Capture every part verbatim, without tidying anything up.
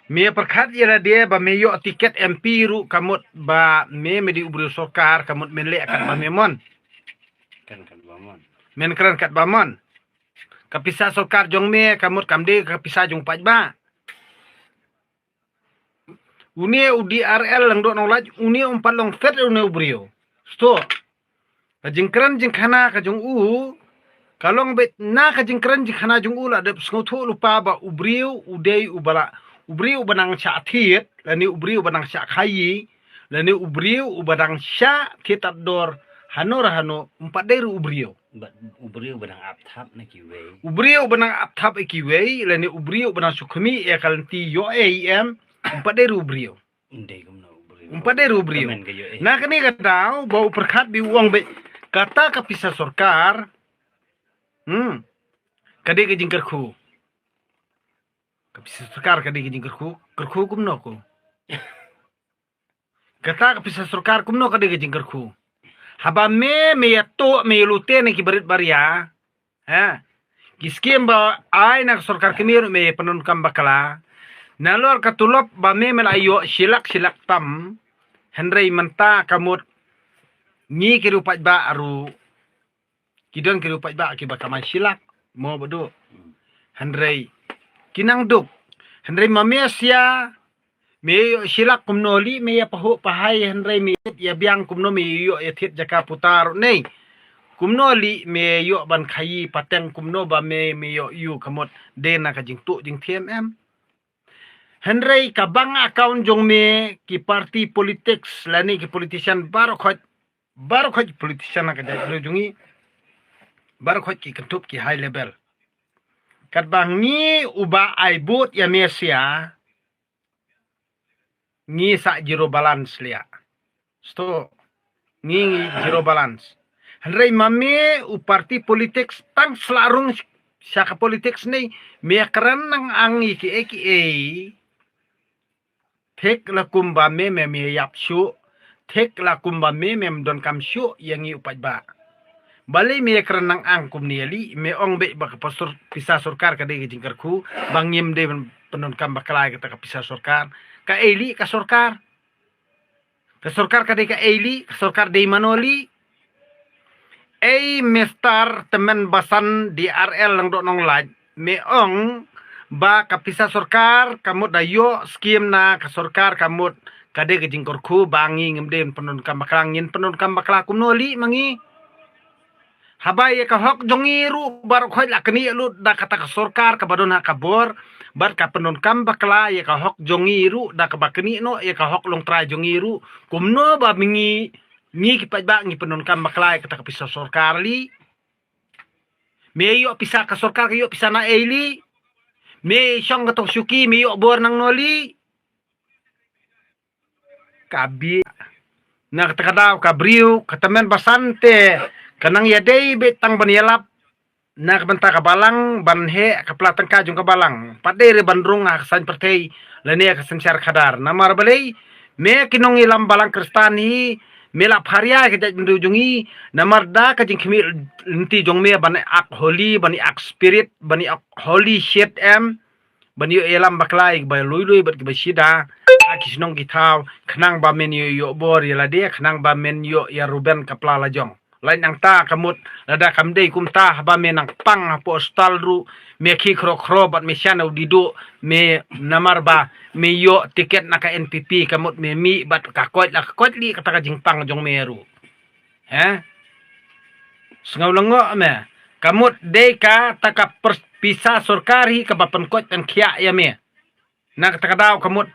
Me pyrkhat ïa lade ba me ïoh tiket M P ruh ka mut ba me me dei u briew sorkar, ka mut men leh katba me mon. Kan katba mon. Men kren katba mon. Ka pisa sorkar jong me ka mut kam dei ka pisa jong paidbah. Une u D R L Lyngdoh Nonglait, une um pat long fet une u briew. Sto. Ka jingkren jingkhana ka jong u, ka long beit na ka jingkren jingkhana jong u la dep sngewthuh lypa ba u briew u dei u ba la, u briew u ba nang shah thied, lane u briew u ba nang shah khaïi, lane u briew u ba nang shah thied tad dor, hano ra hano, um pat dei ruh u briew. Ba, u briew u ba nang ap thap na kiwei. U briew u ba nang ap thap ïa kiwei, lane u briew u ba nang shu khmih ïa ka lynti ïoh ei em, um pat dei ruh u briew. Ym dei kumno u briew. Um pat dei ruh u briew. Ka men ka ïoh ei. Na kane ka daw, ba u pyrkhat beit u ong beit. Kata ka pisa sorkar. Hmm. Ka dei ka jingkyrkhu. Ka pisa sorkar ka dei ka jingkyrkhu. Kyrkhu kumno ko. Kata ka pisa sorkar kumno ka dei ka jingkyrkhu. Haba me, me ïa tuh, me ïa lute na ki barit baria. Ha. Ki skim ba ai na ka sorkar kmie ruh me pyndonkam bakla. Nalor ka tulop ba me me la ïoh shi lak shi lak tam. Hynrei mynta ka mut ngi ki ruh paidbah ruh. Ki don ki ruh paidbah kiba kamai shi lak. Mo ba duk. Hynrei ki nang duk. Hynrei ma me sia me ïoh shi lak kumno lei me ïa pahuh pahai, hynrei me ïa biang kumno me ïoh ïa thied jaka puta ruh nei. Kumno lei me ïoh ban khaïi pateng, kumno ba me me ïoh ïu ka mut dei na ka jingtuh jingthiam em. Hynrei ka bank account jong me ki party politics lane ki politician baroh khoit, baroh khoit ki politician na ka jaitbynriew jong ngi. Baroh khoit ki kynthup ki high level. Katba ngi uba ai vote ïa me sia, ngi sa zero balance lei. Sto, ngi, ngi zero balance. Hynrei ma me u party politics tang sla rung sha ka politics nei, me kren nang ang ïa kiei kiei. Thik la kumba me me me ïap shuh. Thik la kumba me me ym donkam shuh ïa ngi u paidbah. Balei me kren nang ang kumne lei, me ong beit ba ka pastor pisa sorkar ka dei ka jingkyrkhu, ba ngim dei ban pyndonkam bakla ïa kata ka pisa sorkar. Kaei lei ka sorkar. Ka sorkar ka dei kaei lei, ka sorkar dei mano lei. Ei Mister Tymmen Basan D R L Lyngdoh Nonglait, me ong ba ka pisa sorkar ka mut da ïoh skim na ka sorkar ka mut ka dei ka jingkyrkhu ba ngi ngim dei pyndonkam bakla, ngin pyndonkam bakla kumno lei ma ngi. Haba ïa ka hok jong ngi ruh baroh khoit la knieh lut da kata ka sorkar kaba don ha ka bor, bad ka pyndonkam bakla ïa ka hok jong ngi ruh da kaba knieh noh ïa ka hok longtrai jong ngi ruh. Kumno ba ngi, ngi ki paidbah ngi pyndonkam bakla ïa kata ka pisa sorkar lei. Me ïoh pisa ka sorkar ka ïoh pisa na ei lei. Me shong kato shuki me ïoh bor nangno lei. Ka bit. Na kata ka daw ka briew ka Tymmen Basan te ka nang ïadei beit tang ban ïalap na ka bynta ka balang, ban heh ka pla tyngka jong ka balang. Pat dei re ban rung ha ka saiñ pyrthei lane ka synshar khadar. Namar balei? Me ki nongïalam balang Khristan hi, me la pharia ka jaitbynriew jong ngi. Namar da ka jingkhmih lynti jong me ban ak holy, ban ak spirit, ban ak holy shit em. Ban ïoh ïalam bakla ïa kiba lui lui bad kiba shida ha ki shnong ki thaw, khnang ba men ïoh ïoh bor ïa lade, khnang ba men ïoh ïa ruben ka pla la jong. Lait nangta ka mut lada kam dei kumta, haba me nang pang hapoh hospital ruh me khie khro khro bad me shan u diduh, me namar ba me ïoh tiket na ka N P P, ka mut me mih bad ka koit la ka koit lei kata ka jingpang jong me ruh. He? Sngew lyngngoh me. Ka mut dei kata ka pers-, pisa sorkar hi kaba pynkoit pynkhiah ïa me. Na kata ka daw ka mut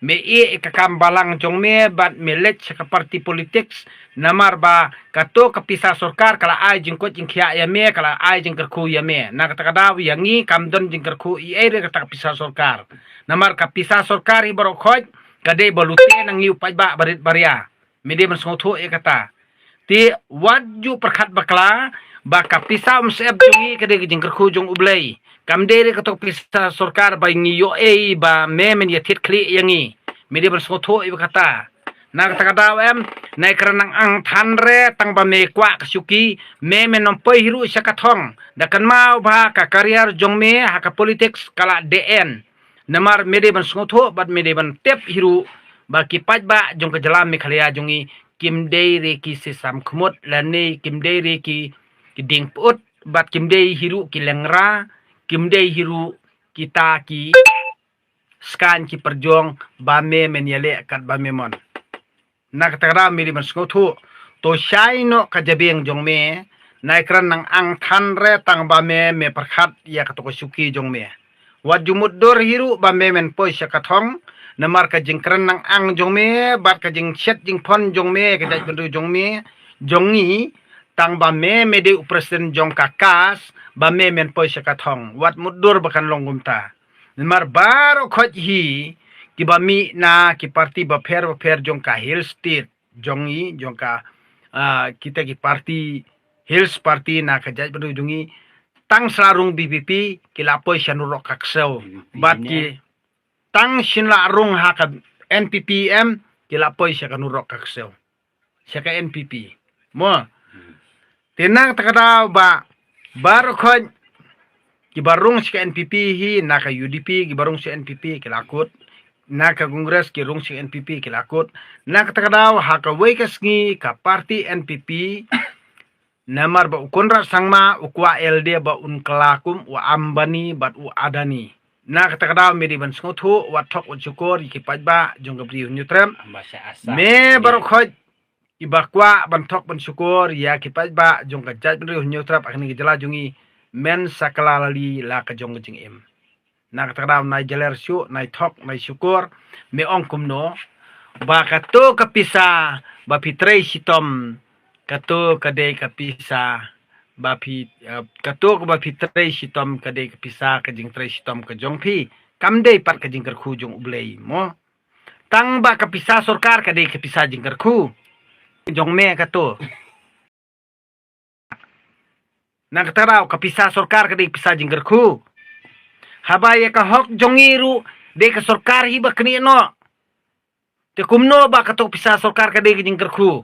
me ïeh ïa ka kam balang jong me bad me leit sha ka party politics. Namar ba kato ka pisa sorkar ka la ai jingkoit jingkhiah ïa me, ka la ai jingkyrkhu ïa me. Na kata ka daw ïa ngi kam don jingkyrkhu ei ei re kata ka pisa sorkar. Namar ka pisa sorkar hi baroh khoit ka dei ba lute na ngi u paidbah barit baria. Me dei ban sngewthuh ïa kata. Te wat ju pyrkhat bakla ba ka pisa umsyep jong ngi ka dei ka jingkyrkhu jong U Blei. Kam dei re kato ka pisa sorkar ba ngi ïoh ei ba me men ïa thied khlieh ïa ngi. Me dei ban sngewthuh ïa kata. Na kata ka daw em, nai kren nang ang than re tang ba me kwah ka shuki, me men ym poi hi ruh sha ka thong. Da kynmaw ba ka career jong me ha ka politics ka la dei en. Namar me dei ban sngewthuh bad me dei ban tip hi ruh ba ki paidbah jong ka jylla Meghalaya jong ngi kim dei re ki sesam khmut lane kim dei re ki ki dieng pyut bad kim dei hi ruh ki lengra, kim dei hi ruh kita ki skaiñ ki pyrjong ba me men ïaleh kat ba me mon. Na kata ka daw me dei ban sngewthuh, to shai noh ka jabieng jong me, nai kren nang ang than re tang ba me me pyrkhat ïa kato ka shuki jong me. Wat ju mutdur hi ruh ba me men poi sha ka thong, namar ka jingkren nang ang jong me bad ka jingshet jingphon jong me, ka jaitbynriew jong me, jong ngi, tang ba me me dei u president jong ka KAS, ba me men poi sha ka thong. Wat mutdur ba kan long kumta. Namar baroh khoit hi kiba mih na ki parti bapher bapher jong ka Hill State jong ngi, jong ka, ah, kita ki parti, Hills Party na ka jaitbynriew jong ngi, tang sa la rung VPP ki la poi sha nurok ka ksew. Bad ki tang shin la rung ha ka NPP em ki la poi sha ka nurok ka ksew. Sha ka NPP. Mo. Te na kata ka daw ba baroh khoit kiba rung sha ka NPP hi, na ka UDP kiba rung sha NPP ki la kut, na ka Congress ki rung sha NPP ki la kut. Na kata ka daw ha kawei ka sngi ka parti NPP, namar ba u Conrad Sangma u kwah ïalade ba un kylla kum u Ambani bad u Adani. Na kata ka daw me dei ban sngewthuh, wat thok wat shukor ïa ki paidbah jong ka Bri u Hynñiewtrep. Me baroh khoit kiba kwah ban thok ban shukor ïa ki paidbah jong ka jaitbynriew u Hynñiewtrep ha kane ka jylla jong ngi, men sa kylla lali la ka jong ka jingim. Na kata ka daw nai jaler shuh, nai thok, nai shukor, me ong kumno ba kato ka pisa ba phi trei shitom, kato ka dei ka pisa ba phi, eh, kato ka ba phi trei shitom ka dei ka pisa ka jingtrei shitom ka jong phi, kam dei pat ka jingkyrkhu jong U Blei mo. Tang ba ka pisa sorkar ka dei ka pisa jingkyrkhu jong me kato. Na kata ka daw ka pisa sorkar ka dei pisa jingkyrkhu. Haba ïa ka hok jong ngi ruh dei ka sorkar hi ba knieh noh. Te kumno ba kato pisa sorkar ka dei ka jingkyrkhu.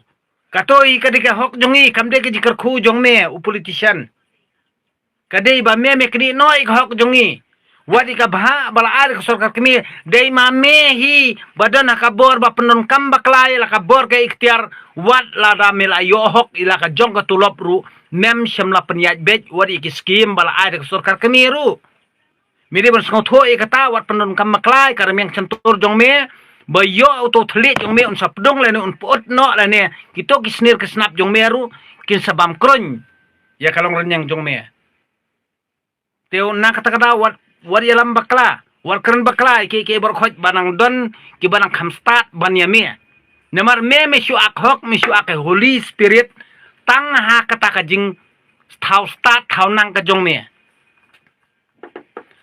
Kato hi ka dei ka hok jong ngi, kam dei ka jingkyrkhu jong me u politician. Ka dei ba me me knieh noh ïa ka hok jong ngi. Wat ïa ka bhah ba la ai da ka sorkar kmie, dei ma me hi ba don ha ka bor ba pyndonkam bakla ïa la ka bor ka iktiar, wat lada me la ïoh hok ïa la ka jong ka tulop ruh, mem shym la pynïaid beit wat ïa ki skim ba la ai da ka sorkar kmie ruh. Me dei ban sngewthuh ïa kata, wat pyndonkam bakla ïa ka rmiang shyntur jong me, ba ïoh uto u thylliej jong me un sa pdung lane un pyut noh lane kito ki snier ki snap jong me ruh kin sa bam kruiñ ïa ka longrynïeng jong me. Te na kata ka daw wat, wat ïalam bakla, wat kren bakla ïa ki, ki baroh khoit ba nang don kiba nang kham stad ban ïa me. Namar me me shu ak hok, me shu ak Holy Spirit tang ha kata ka jingthaw stad thaw nang ka jong me.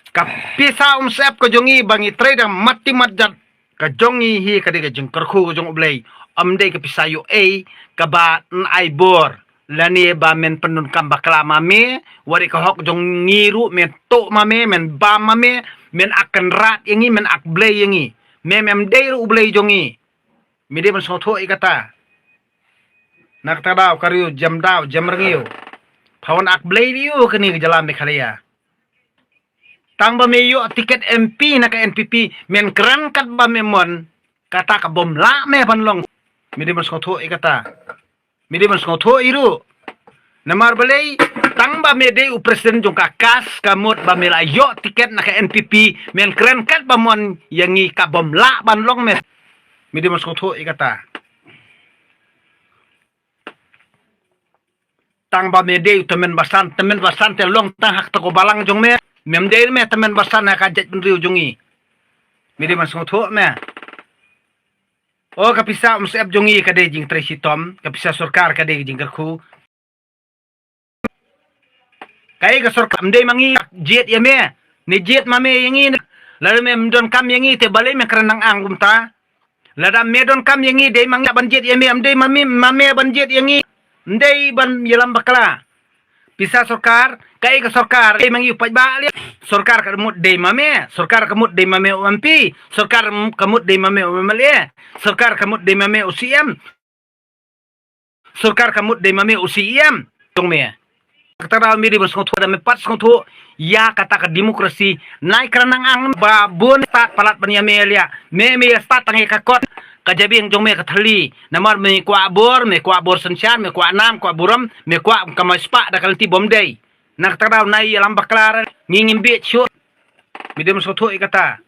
Ka pisa um sep ka jong ngi ba ngi trei da mati matjat ka jong ngi hi ka dei ka jingkyrkhu ka jong U Blei. Ym dei ka pisa ïoh ei kaba nai bor lane ba men pyndonkam bakla ma me, wat ïa ka hok jong ngi ruh men tuh ma me, men bam ma me, men ak kynrad ïa ngi, men ak blei ïa ngi. Me mem dei ruh U Blei jong ngi. Me dei ban sngewthuh ïa kata. Na kata daw ka riew jem daw jem rngiew. Pha wan ak blei ïa u kane ka jylla Meghalaya. Tang ba me ïoh tiket MP na ka NPP, men kren kat ba me mon, kata ka bym lah me ban long. Me dei ban sngewthuh ïa kata. Me dei ban sngewthuh ïa ruh. Namar balei, tang ba me dei u president jong ka KAS, ka mut ba me la ïoh tiket na ka NPP, men kren kat ba mon ïa ngi ka bym lah ban long me. Me dei ban sngewthuh ïa kata. Tang ba me dei u tymmen basan, tymmen basan te long tang ha kata ka balang jong me. Mem dei me tymmen basan ha ka jaitbynriew jong ngi. Me dei ban sngewthuh me. O ka pisa um sep jong ngi ka dei jingtrei shitom, ka pisa sorkar ka dei jingkyrkhu. Kaei ka sorkar, ym dei ma ngi jied ïa me, ne jied ma me ïa ngi. Lada me ym donkam ïa ngi te balei me kren nang ang kumta. Lada me donkam ïa ngi dei ma ngi ban jied ïa me, ym dei ma me, ma me ban jied ïa ngi. Ym dei ban ïalam bakla. Pisa sorkar, kaei ka sorkar, dei ma ngi u paidbah leh. Sorkar ka mut dei ma me, sorkar ka mut dei ma me u MP, sorkar ka mut dei ma me u MLA, sorkar ka mut dei ma me u CM. Sorkar ka mut dei ma me u CEM jong me. Kata ka daw me dei ban sngewthuh, da me pat sngewthuh ïa kata ka democracy. Nai kren nang ang ba bun stad palat ban ïa me ïa. Me me ïa stad tang ïa ka kot. Ka jabieng jong me ka thylli. Namar me kwah bor, me kwah bor synshar, me kwah nam, kwah burom, me kwah kamai spah da ka lynti bym dei. Na kata ka daw nai ïalam bakla re, ngi ngim bieit shuh. Me dei ban sngewthuh ïa kata.